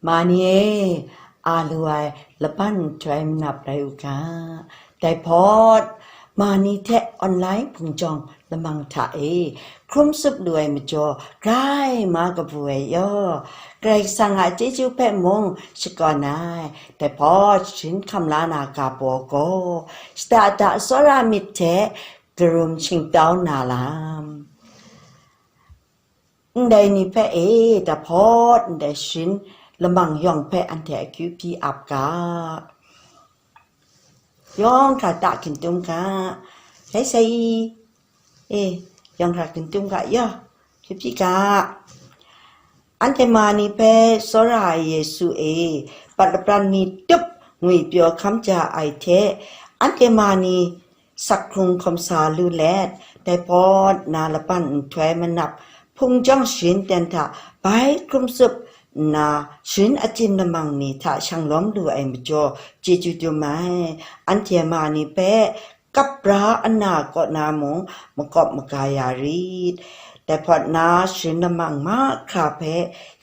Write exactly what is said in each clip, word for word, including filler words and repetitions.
Mani e, a lu ai laban nhtoi manap rai u ga. Dai hpawt, mani hte online hpung jawng lamang hta e hkrum tsup lu ai majaw, grai ma kabu ai yaw, Karai Kasang a chyeju hpe mung shakawn ai. Dai hpawt, sharin hkam la na ga baw gaw, shada da tsawra myit hte karum shingtau na lam. Ndai ni hpe e, dai hpawt, ndai sharin lamang yawng hpe anhte akyu hpyi ap ga. Yawng hkra ta hkintum ga. Rai sai i? E, yawng hkra hkintum ga ya. Hpyi hpyi ga. Anhte mani hpe tsawra ai Yesu e, pat lapran mi tup ngwipyaw hkam ja ai hte, anhte mani sak hkrung hkawm sa lu let, dai hpawt na laban nhtoi manap hpung jawng sharin ten hta bai hkrum tsup nna, sharin achyin lamang ni hta shanglawm lu ai majaw, chyeju dum ai. Anhte mani hpe kap ra ana kaw na mung makawp maga ya rit. Dai hpawt na sharin lamang mahkra hpe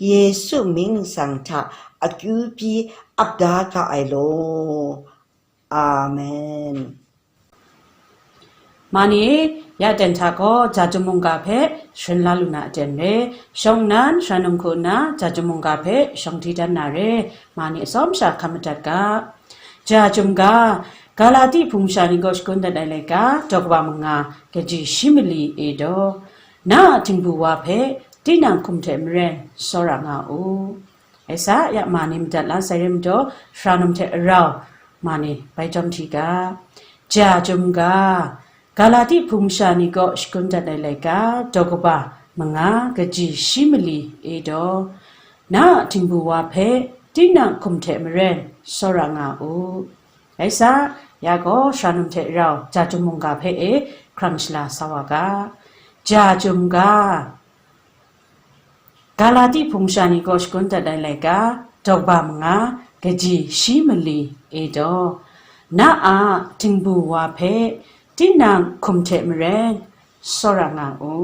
Yesu mying nsang hta akyu hpyi ap da ga ai law. Amen. Mani, ya ten hta gaw, ja chyum mungga hpe sharin la lu na aten re, shawng nnan, sara num hku nna, ja chyum mungga hpe shawng di dan na re, mani atsawm sha hkam madat ga. Ja chyum ga, Galati hpung masha ni kaw shagun dat ai laika, daw kaba manga, kaji shi mali e daw, na a htingbu wa hpe, tinang hkum hte maren, tsawra nga u. Rai sa, ya mani madat la sai re majaw, sara num hte rau, mani bai jawm hti ga. Ja chyum ga, Galati hpung masha ni kaw shagun dat ai laika, daw kaba manga, kaji shi mali e daw, na a htingbu wa hpe, tinang hkum hte maren, tsawra nga u. Rai sa, ya gaw sara num hte rau, ja chyum mungga hpe e hkrang shala sa wa ga. Ja chyum ga, Galati hpung masha ni kaw shagun dat ai laika, daw kaba manga, kaji shi mali e daw, na a htingbu wa hpe, tinang hkum hte maren, tsawra nga u.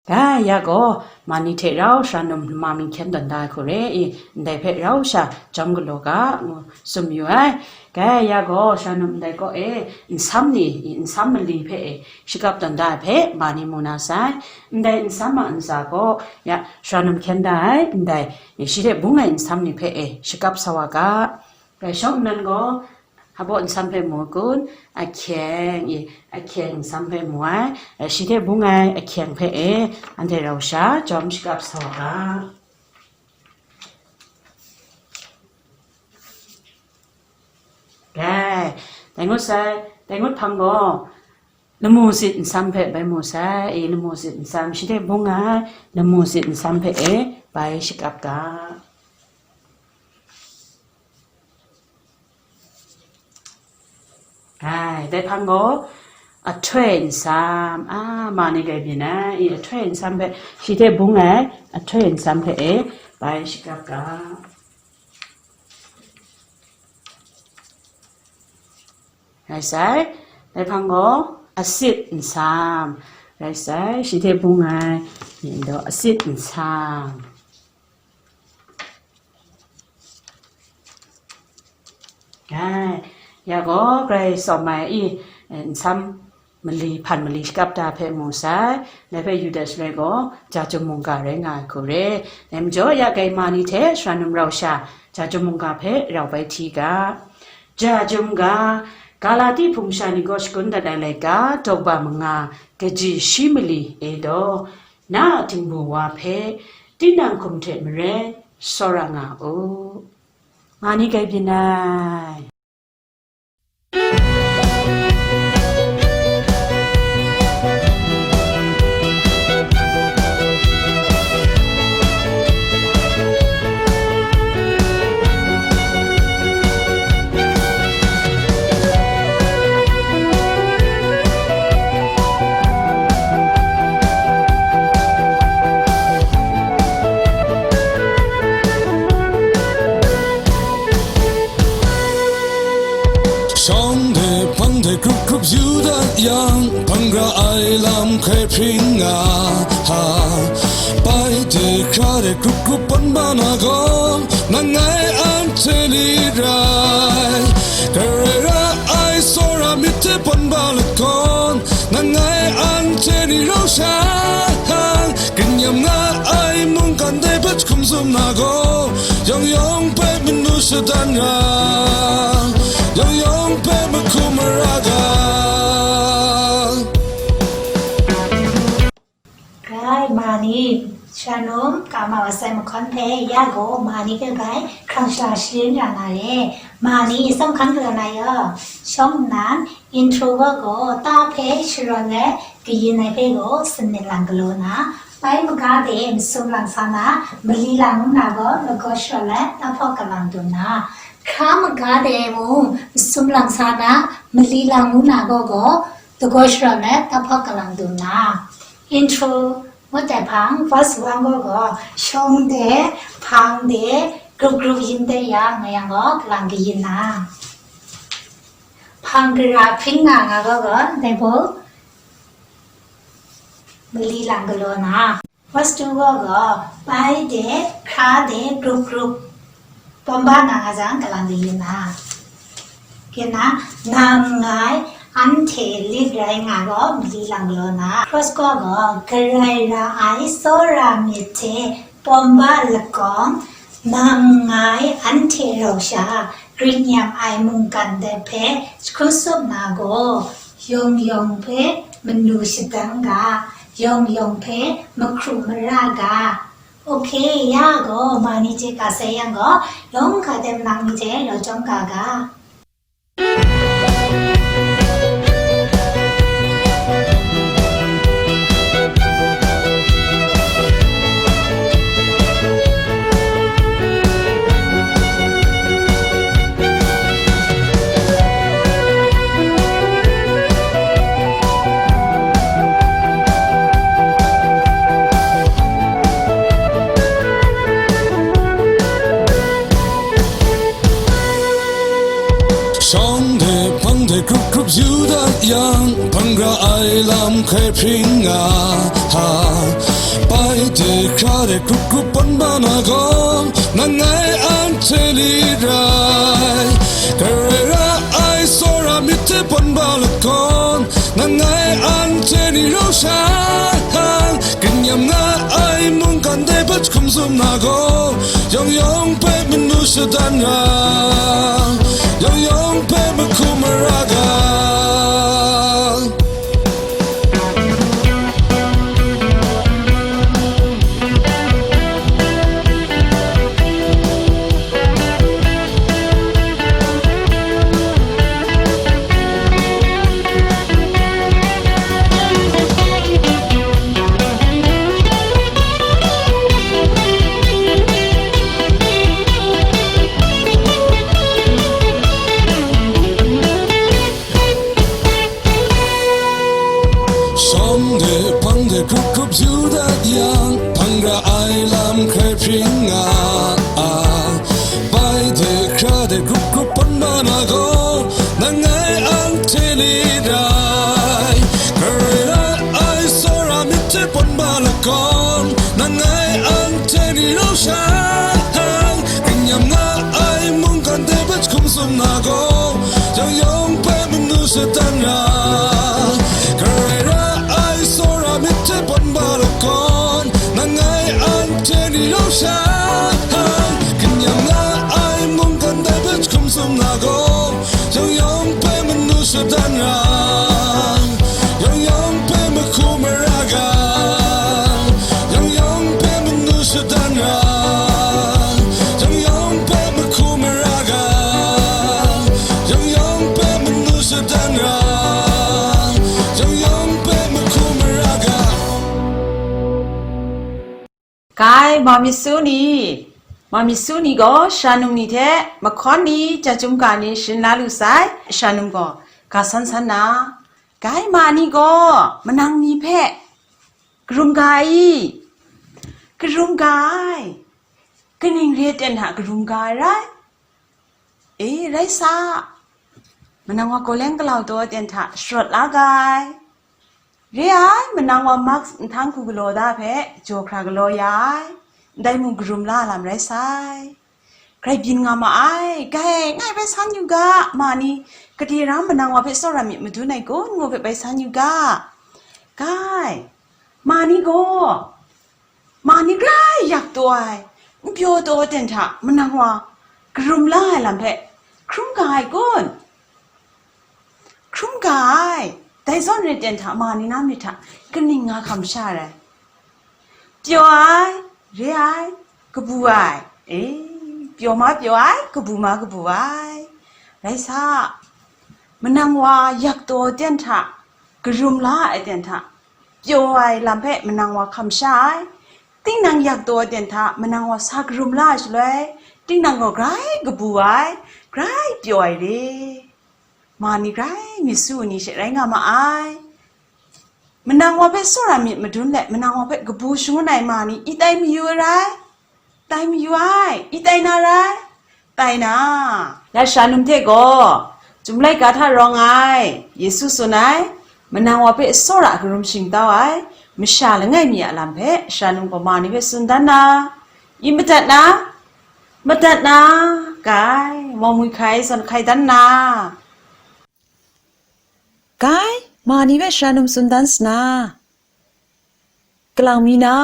Dai ya gaw, mani hte rau sara num lama mi hkyen tawn da ai hku re i, ndai hpe rau sha jawm galaw ga, ngu tsun yu ai. Dai ya gaw, sara num ndai kaw e, nsam ni, i nsam mali hpe e, shakap tawn da ai hpe, mani mu na sai. Ndai nsam a ntsa gaw, ya, sara num hkyen da ai, ndai, i shi hte bung ai nsam ni hpe e, shakap sa wa ga. Rai shawng nnan gaw, hpaw nsam hpe mu kun, ahkyeng, i, ahkyeng nsam hpe mu ai, shi hte bung ai ahkyeng hpe e, anhte rau sha jawm shakap sa wa ga. Dai, dai ngut sai, dai ngut hpang gaw, lamu sit nsam hpe bai mu sai, i, lamu sit nsam, shi hte bung ai, lamu sit nsam hpe e, bai shakap ga. Ai, dai hpang gaw, ahtoi nsam, a, mani grai byin ai, i, ahtoi nsam hpe, shi hte bung ai, ahtoi nsam hpe e, bai shakap ga. Rai sai, dai hpang gaw, asit nsam, rai sai, shi hte bung ai, yin daw, asit nsam. Ai, ya gaw, grai tsawm ai i, nsam mali, hpan mali shakap da hpe mu sai, dai hpe yu dat shaloi gaw, ja chyum mungga rai nga ai hku re. Dai majaw, ya grai mani hte sara num rau sha, ja chyum mungga hpe rau bai hti ga. Ja chyum ga, Galati hpung masha ni kaw shagun dat ai laika, daw kaba manga, kaji shi mali e daw, na a htingbu wa hpe, tinang hkum hte maren, tsawra nga u. Mani grai byin ai. Shawng de hpang de grup grup yu dat yang, hpang ra ai lam hkrai hpring nga, ha. Bai de hkra de grup grup pawn ba na gaw, nang ngai anhte ni rai. Karai ra ai tsawra myit hte pawn ba lagawn, nang ngai anhte ni rau sha, hang, kanyam nga ai mungkan dai hpe jahkum sum na gaw, yawng yawng hpe manu shadan ra, yawng yawng hpe mahku mara ga. Rai, ma ni, shanum, kama wa sai mahkawn hpe ya gaw, ma ni hpe bai hkrang sha sharin ra na re. Ma ni, sam hkan galaw na yaw, shawng nnan, intro wa gaw, ta hpe sharawn let, kayin ai hpe gaw, sanit lang galaw na, bai maga de masum lang sa na, mali lang ngu na gaw, lagaw sharawn let, tahpawk kalang dum na, hkra maga de mung, masum lang sa na, mali lang ngu na gaw gaw, lagaw sharawn let, tahpawk kalang dum na. Intro ngut ai hpang, verse one gaw gaw, shawng de, hpang de, grup grup yin de yang, nga yang gaw, kalang kayin na. Hpang gara hpring nga nga gaw gaw, dai gaw, mali lang galaw na. Verse two gaw gaw, bai de, hkra de, grup grup, pawn ba na nga jang, kalang kayin na. Kena, nang ngai, anhte lit rai nga gaw, mali lang galaw na. Cross gaw gaw, karai ra ai, tsawra myit hte, pawn ba lagawn, nang ngai, anhte rau sha, grit nyam ai mungkan dai hpe, jahkum sum na gaw, yawng yawng hpe manu shadan ga, yawng yawng hpe mahkru mara ga. Ok, ya gaw, ma ni hte ka sai yang gaw, yawng hka de manang ni hte law chyawm ga ga. Shawng de hpang de grup grup yu dat yang, hpang ra ai lam hkrai hpring nga, ha. Bai de hkra de grup grup pawn ba na gaw, nang ngai anhte ni rai. Karai ra ai tsawra myit hte pawn ba lagawn, nang ngai anhte ni rau sha, hang, kanyam nga ai mungkan dai hpe jahkum sum na gaw, yawng yawng hpe manu shadan ra, yawng yawng hpe mahku mara ga. Shawng de hpang de grup grup yu dat yang, hpang ra ai lam hkrai hpring nga ai. Bai de hkra de grup grup pawn ba na gaw, nang ngai anhte ni rai. Karai ra ai tsawra myit hte pawn ba lagawn, nang ngai anhte ni rau sha, hang, kanyam nga ai mungkan dai hpe jahkum sum na gaw, yawng yawng hpe manu shadan ra. Karai ra ai tsawra myit hte pawn ba lagawn, nang ngai anhte ni rau sha, hang, kanyam nga ai mungkan dai hpe jahkum sum na gaw, yawng yawng hpe manu shadan ra, yawng yawng hpe mahku mara ga, yawng yawng hpe manu shadan ra, yawng yawng hpe mahku mara ga, yawng yawng hpe manu shadan ra, yawng yawng hpe mahku mara ga. Kai, Mami Suni, Mami Suni gaw shanum ni hte mahkawn ni, chyum ga ni sharin la lu sai. Shanum gaw ga san san na, kai ma ni gaw manang ni hpe karum ga ai, karum ga ai, kaning re ten hta karum ga ai rai? E, rai sa, Manang wa gaw leng galau taw aten hta sharawt la ga ai. Re ai, manang wa Mark nhtang hku galaw da hpe jaw hkra galaw ya ai, ndai mung karum la ai lam rai sai. Grai byin nga ma ai, gai, ngai bai san yu ga, ma ni, gade ram manang wa hpe tsawra myit madun ai kun, ngu hpe bai san yu ga. Gai, ma ni gaw, ma ni grai yak taw ai, n pyaw taw aten hta manang wa karum la ai lam hpe hkrum ga ai kun? Hkrum ga ai. Dai zawn rai ten hta ma ni na myit hta kaning nga hkam sha rai? Pyaw ai, re ai, kabu ai. E, pyaw ma pyaw ai, kabu ma kabu ai. Rai sa, manang wa yak taw aten hta, karum la ai aten hta, pyaw ai lam hpe manang wa hkam sha ai. Tinang yak taw aten hta manang wa sa karum la ai shaloi, tinang gaw grai kabu ai, grai pyaw ai re. Ma ni grai myit su ai ni she rai nga ma ai. Manang wa hpe tsawra myit madun let, manang wa hpe kabu shangun ai ma ni, i tai mayu ai rai? Tai mayu ai, i tai na rai? Tai na. Lasha num hte gaw, Chyum laika hta rawng ai, Yesu tsun ai, manang wa hpe tsawra karum shingtau ai, masha langai mi a lam hpe, sara num gaw ma ni hpe tsun dan na, i madat na, madat na, gai, mawng mwi hkai zawn hkai dan na. Gai, ma ni hpe sara num tsun dan sa na, kalang mi na,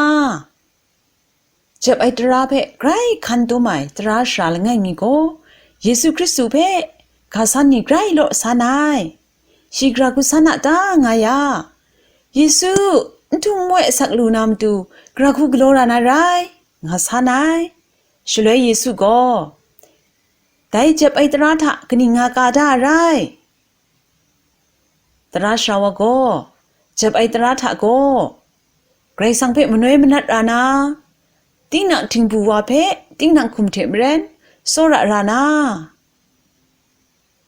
jep ai tara hpe grai hkan dum ai tara sara langai mi gaw, Yesu Hkristu hpe ga san ni grai law san ai. Shi gara hku san a ta, nga ya? Yesu, n htum n woi asak lu na matu, gara hku galaw ra na rai, nga san ai. Shaloi Yesu gaw, dai jep ai tara hta kaning nga ka da a rai? Tara sara wa gaw, jep ai tara hta gaw, Karai Kasang hpe manoi manat ra na, tinang htingbu wa hpe tinang hkum hte maren tsawra ra na,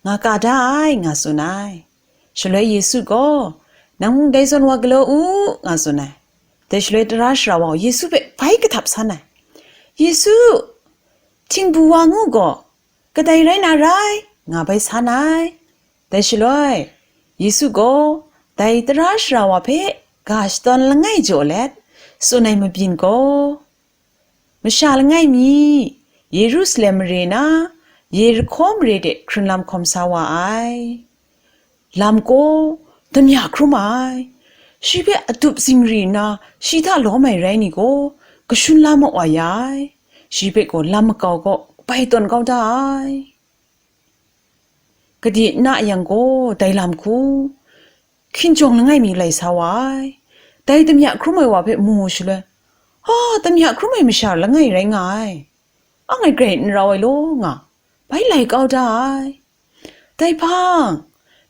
nga ka da ai, nga tsun ai. Shaloi Yesu gaw, nang mung dai zawn wa galaw u, nga tsun ai. Dai shaloi tara sara wa gaw Yesu hpe bai kahtap san ai. Yesu, htingbu wa ngu gaw, kadai rai na rai? Nga bai san ai. Dai shaloi, Yesu gaw dai tara sara wa hpe ga shadawn langai jaw let, tsun ai mabyin gaw, masha langai mi, Yerusalem mare na, Yerihko mare de hkrunlam hkawm sa wa ai. Lam gaw damya hkrum ai. Shi hpe adup zingri nna shi hta lawm ai rai ni gaw, kashun la maw wa ya ai. Shi hpe gaw lam makau gaw bai tawn kau da ai. Gade n na yang gaw, dai lam hku hkinjawng langai mi lai sa wa ai. Dai damya hkrum ai wa hpe mu shaloi, "A, damya hkrum ai masha langai rai nga ai. Ang ai grai n rau ai law," nga, bai lai kau da ai. Dai hpang,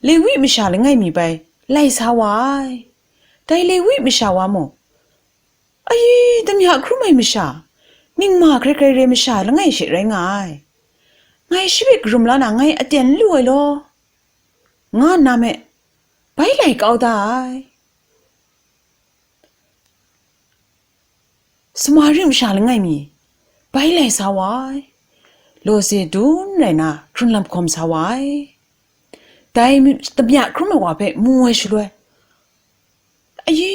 Lewi masha langai mi bai lai sa wa ai. Dai Lewi masha wa mung, "Ai, damya hkrum ai masha, ningma hkrai hkrai re masha langai she rai nga ai. Ngai shi hpe karum la na ngai aten n lu ai law," nga nna me, bai lai kau da ai. Samari masha langai mi bai lai sa wa ai. Lawze dun rai na hkrunlam hkawm sa wa ai. Dai damya hkrum ai wa hpe mu ai shaloi, "Ayi,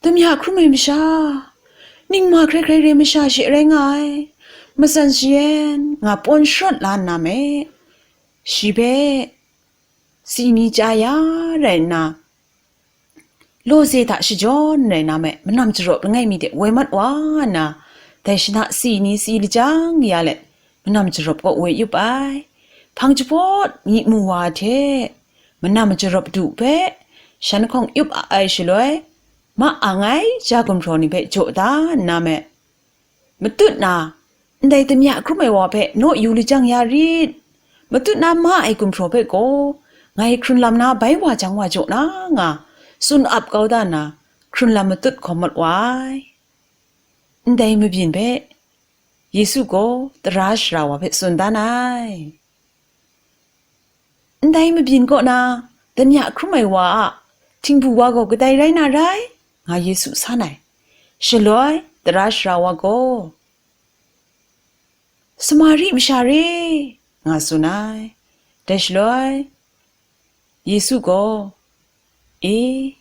damya hkrum ai masha, ningma hkrai hkrai re masha she rai nga ai, matsan shayan," nga pawn sharawt la nna me, shi hpe si ni chya ya rai nna, lawze hta shajawn rai na me, manam jarawp langai mi de woi mat wa nna, dai shana si ni si lajang ya let, manam jarawp kaw woi yup ai. Hpang jahpawt myi mu wa hte, manam jarawp du hpe shan hkawng yup a ai shaloi, ma ang ai ja gumhpraw ni hpe jaw da nna me, matut na, ndai damya hkrum ai wa hpe naw yu lajang ya rit. Matut na ma ai gumhpraw hpe gaw, ngai hkrunlam na bai wa jang wa jaw na nga, tsun ap kau da nna, hkrunlam matut hkawm mat wa ai. Ndai mabyin hpe Yesu gaw tara sara wa hpe tsun dan ai. Ndai mabyin kaw na, damya hkrum ai wa a htingbu wa gaw kadai rai na rai? Nga Yesu san ai. Shaloi, tara sara wa gaw, "Samari masha re," nga tsun ai. Dai shaloi, Yesu gaw, E,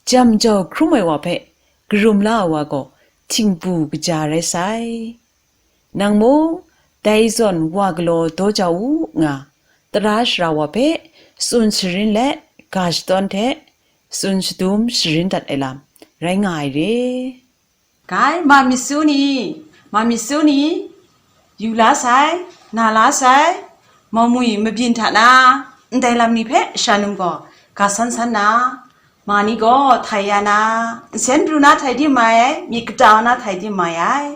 jam jau hkrum ai wa hpe karum la ai wa gaw htingbu kaja rai sai. Nang mung dai zawn wa galaw daw jau u nga, tara shara wa hpe tsun sharin let ga shadawn hte tsun shadum sharin dat ai lam rai nga ai re. Gai, ma myit su ni, ma myit su ni, yu la sai, na la sai, maumwi mabyin hta na, ndai lam ni hpe shanum gaw ga san san na, ma ni gaw htai ya na, nsen pru na htai di mai ai, myit kata na htai di mai ai,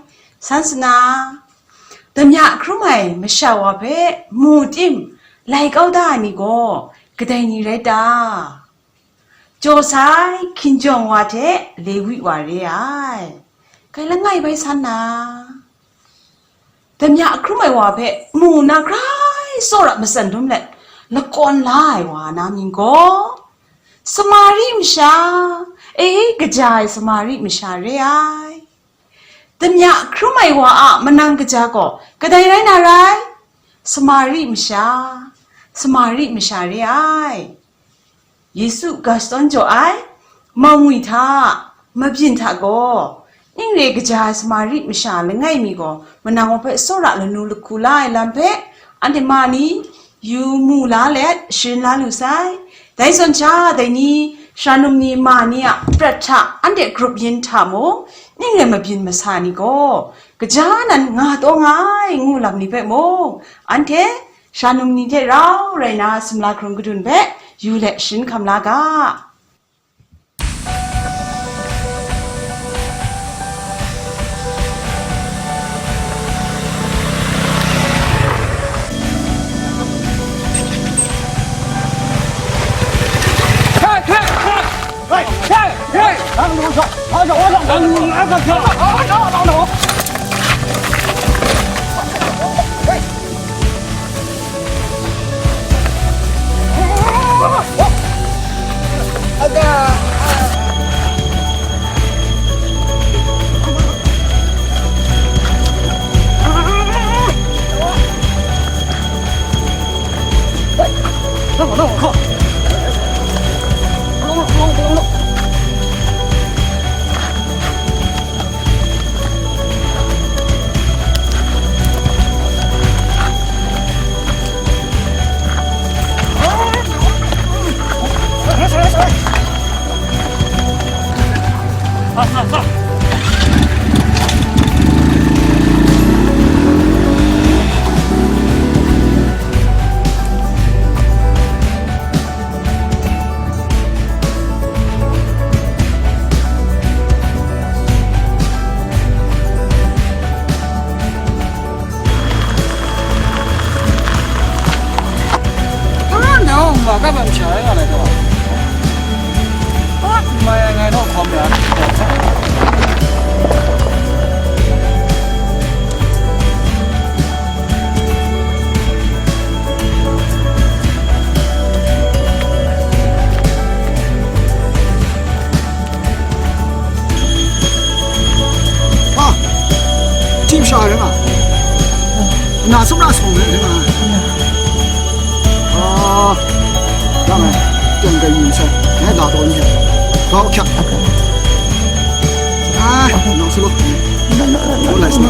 san sana, damya hkrum ai masha wa hpe mu tim lai kau da ai ni gaw kadai ni rai ta? Jaw sai hkinjawng wa hte Lewi wa re ai. Kai langai bai san na, damya hkrum ai wa hpe mu na grai tsawra matsan dum let lakawn la ai wa na mying gaw, Samari masha, e, kaja ai Samari masha re ai. Damya hkrum ai wa a manang kaja gaw kadai rai na rai? Samari masha, Samari masha re ai. Yesu ga shadawn jaw ai, maumwi hta, mabyin hta gaw, ning re kaja ai Samari masha langai mi gaw, manang wa hpe tsawra lanu lahku la ai lam hpe, anhte ma ni yu mu la let, sharin la lu sai. Dai zawn sha, dai ni, shanum ni, ma ni a prat hta, anhte grup yin hta mung, ning re mabyin masa ni gaw, kaja nan nga taw nga ai, ngu lam ni hpe mung, anhte shanum ni hte rau rai na, sumla hkrung kadun hpe yu let sharin hkam la ga. 啊，这么吓人啊！哪这么大虫呢？啊，让俺动个阴气，来打倒你，把我看。哎，老实了，我来什么？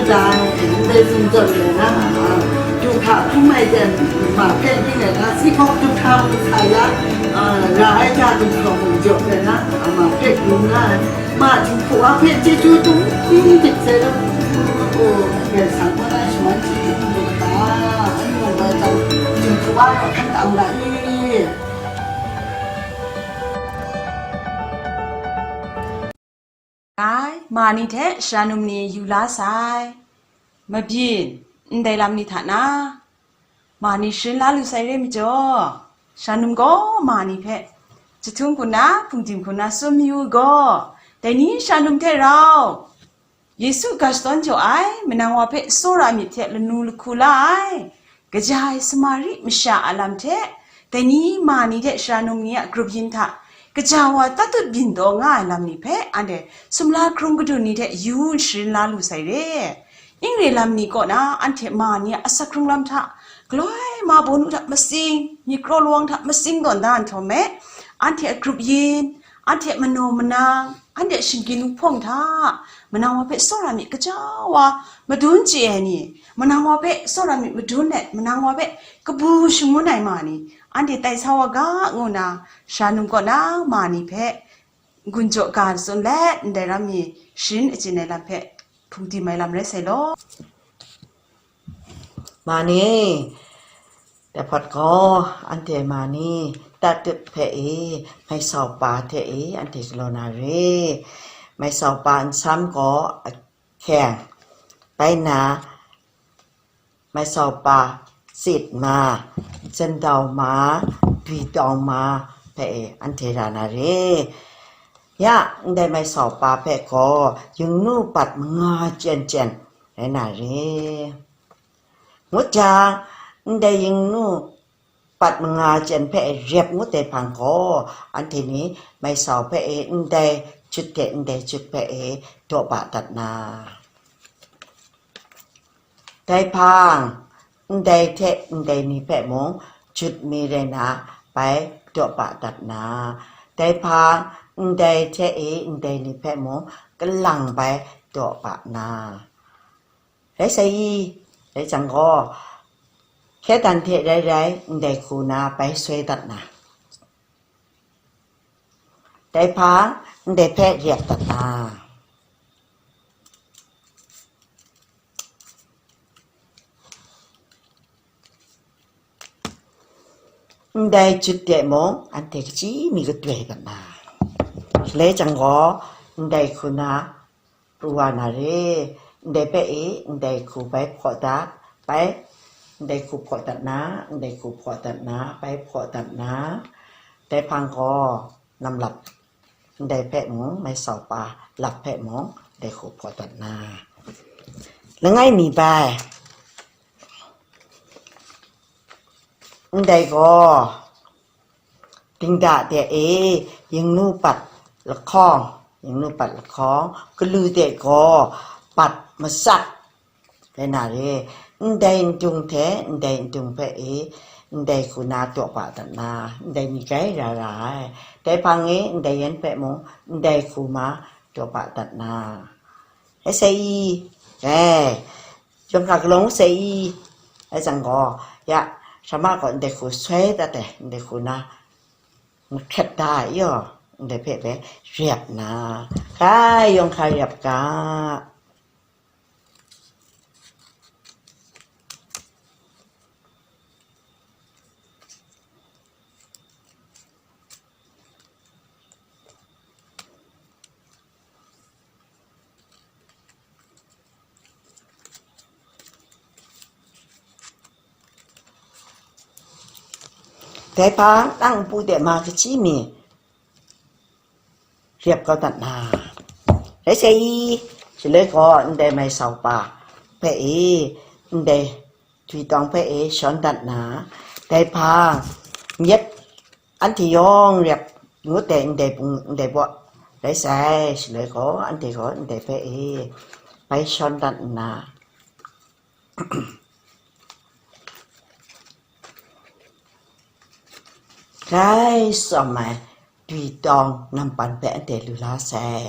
Ndai zunzawt rai na, a, du hka hkrum ai ten ma hpe ning rai na, si hkawk du hka mu sa ya, a, ra ai hta du hkawk mu jaw rai na, a, ma hpe hkrum na ai. Ma Jinghku wa hpe chyeju dum dik sai law, o, Karai Kasang kaw na shaman chyeju dum dik ta, anung rai jang, Jinghku wa hkan tam ga i. Ai, ma ni hte sara num ni yu la sai. Mabyin, ndai lam ni hta na, ma ni sharin la lu sai re majaw, sara num gaw ma ni hpe jahtum hku na, hpungdim hku na tsun mayu u gaw, dai ni sara num hte rau, Yesu ga shadawn jaw ai, manang wa hpe tsawra myit hte lanu lahku la ai, kaja ai Samari masha a lam hte, dai ni ma ni hte sara num ni a grup yin hta, kaja wa tatut byin taw nga ai lam ni hpe, anhte sumla hkrung kadu ni hte yu n sharin la lu sai re. Ning re lam ni kaw na, anhte ma ni a asak hkrung lam hta, galoi ma bawnu hta masing, myit kraw lawang hta masing tawn da nhtawm me, anhte a grup yin, anhte a manaw manang, anhte a shinggyim wuhpawng hta, manang wa hpe tsawra myit kaja wa madun chye ai ni, manang wa hpe tsawra myit madun let, manang wa hpe kabu shangun ai ma ni, anhte tai sa wa ga, ngu na, sara num kaw na ma ni hpe, n-gun jaw ga tsun let, ndai ram mi sharin achyin ai lam hpe hpungdim ai lam rai sai law. Ma ni, dai hpawt gaw, anhte ma ni, tatut hpe e, mai sau pa hte e, anhte galaw na re. Mai sau pa nsam gaw ahkyeng, bai na, mai sau pa tsit ma, jandau ma, dwi tawng ma hpe e, anhte ra na re. Ya, ndai mai sau pa hpe gaw, yingnu pat manga chyen chyen rai na re. Ngut jang, ndai yingnu pat manga chyen hpe rep ngut ai hpang gaw, anhte ni mai sau hpe e ndai jut de ndai jut hpe e daw ba dat na. Dai hpang, ndai hte ndai ni hpe mung jut mi rai na, bai daw ba dat na. Dai hpang, ndai hte e ndai ni hpe mung kalang bai daw ba na. Rai sai i, rai jang gaw, hkye dan hte rai rai, ndai hku na bai soi dat na. Dai hpang, ndai hpe rep dat na. Ndai jut de mung, anhte kaji mi katoi dat na. Shaloi jang gaw, ndai hku na, pru wa na re. Ndai hpe e, ndai hku bai hpaw dat, bai, ndai hku hpaw dat na, ndai hku hpaw dat na, bai hpaw dat na, dai hpang gaw, namlap, ndai hpe mung, mai sau pa lap hpe mung, ndai hku hpaw dat na. Langai mi bai, ndai gaw, dingda de e, yingnu pat lahkawng, yingnu pat lahkawng, galu de gaw, pat masak, rai na re. Ndai ndung hte ndai ndung hpe e, ndai hku na daw ba dat na, ndai ni grai ra ra ai. Dai hpang e ndai yan hpe mung, ndai hku ma daw ba dat na. Rai sai i, rai. Yawng hkra galawng sai i, rai jang gaw, ya, sara ma gaw ndai hku soi dat ai, ndai hku na, mahkret da ai yaw, ndai hpe bai rep na, kai yawng hkra rep ga. Dai hpang, nang npu de ma kaji mi rep kau dat na. Rai sai i, shaloi gaw ndai mai sau pa hpe e, ndai dwi tawng hpe e shawn dat na. Dai hpang, myit anhte yawng rep ngut ai ndai bung, ndai baw rai sai, shaloi gaw anhte gaw ndai hpe e bai shawn dat nna, grai tsawm ai dwi tawng nampan hpe anhte lu la sai.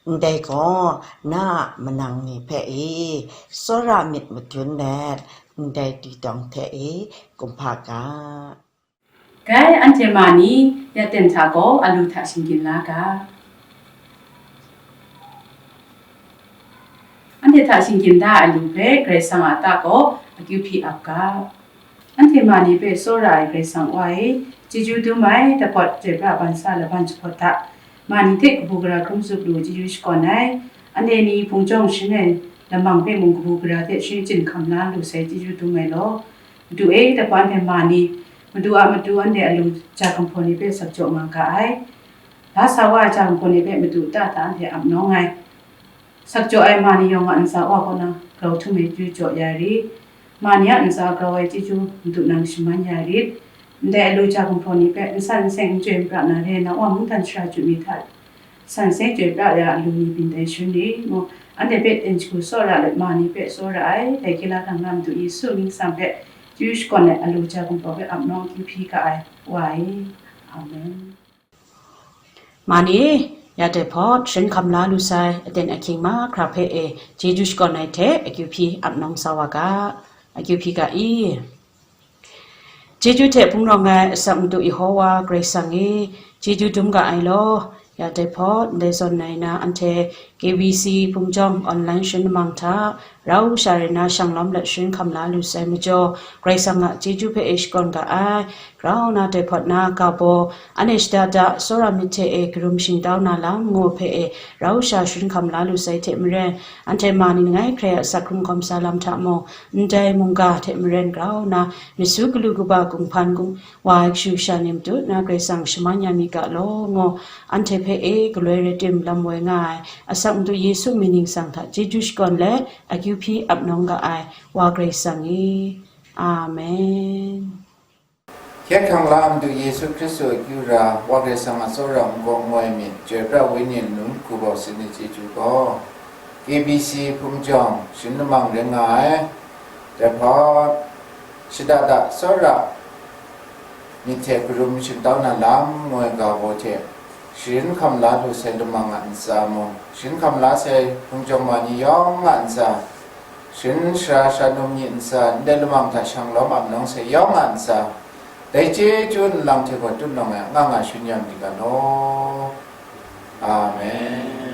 Ndai gaw na a manang ni hpe e tsawra myit madun let, ndai tingtawng hte e kumhpa ga. Gai, anhte ma ni, ya ten hta gaw alu hta shinggyim la ga. Anhte hta shinggyim da ai alu hpe Karai Kasang a ta gaw akyu hpyi ap ga. Anhte ma ni hpe tsawra ai Karai Kasang Wa e, chyeju dum ai, dapawt chyoi pra ban sa laban jahpawt hta, ma ni hte kabu gara hkrum zup lu chyeju shakawn ai. Anhte ni hpung jawng sharin ai lamang hpe mung kabu gara hte sharin chyahkam la lu sai chyeju dum ai law. Madu e, dapawt anhte ma ni, Madu a matu anhte alu ja gumhpraw ni hpe sakjaw nga ga ai. La sa wa ai ja gumhpraw ni hpe Madu ta hta anhte ap nawng ai. Sakjaw ai ma ni yawng a ntsa Wa kaw na grau htum ai chyeju jaw ya rit. Ma ni a ntsa grau ai chyeju Madu nang shaman ya rit. Ndai alu ja gumhpraw ni hpe nsan nseng n chyoi n pra na re na Wa mungdan shara chyu mi hta, san seng chyoi pra ya alu ni byin tai sharin rit ngu, anhte hpe ten shagu tsawra let ma ni hpe tsawra ai, dai hkye la hkrang na Madu Yesu mying tsang hpe chyeju shakawn let alu ja gumhpraw hpe ap nawng akyu hpyi ga ai, Wa e. Amen. Ma ni, ya dai hpawt sharin hkam la lu sai aten ahkying mahkra hpe e chyeju shakawn ai hte akyu hpyi ap nawng sa wa ga, akyu hpyi ga i. Chyeju hte hpung rawng ai asak Madu Yehowa Karai Kasang e, chyeju dum ga ai law. Ya dai hpawt ndai zawn nai na anhte K B C hpung jawng online sharin lamang hta rau sha rai na shang lawm let sharin hkam la lu sai majaw, Karai Kasang a chyeju hpe e shakawn ga ai. Grau na dai hpawt na ga baw, anhte shada da tsawra myit hte e karum shingtau na lam ngu hpe e rau sha sharin hkam la lu sai hte maren, anhte ma ni langai hkrai a asak hkrung hkawm sa lam hta mung, ndai mungga hte maren grau na, myit su galu kaba kunghpan gung wa ai kashu kasha ni matut na Karai Kasang shaman ya mi ga law ngu, anhte hpe e galoi rai tim lam woi nga ai, asak Madu Yesu mying ningsang hta chyeju shakawn let akyu hpyi ap nawng ga ai, Wa Karai Kasang e. Amen. Hkyen hkrang la Madu Yesu Hkristu a akyu ra, Wa Karai Kasang a tsawra n-gaw n-goi myit, chyoi pra Wenyi nnu hku bau sin ai chyeju gaw, K B C hpung jawng sharin lamang rai nga ai. Dai hpawt, shada da tsawra myit hte karum shingtau na lam ngu ai ga baw hte, sharin hkam la lu sai lamang a ntsa mung, sharin hkam la sai hpung jawng ma ni yawng a ntsa, sharin sara sara num ni ntsa, ndai lamang hta shang lawm ap nawng sai yawng a ntsa, dai chyeju nlang hte gaw tut nawng ai, nga nga shun ya mi ga law. Amen.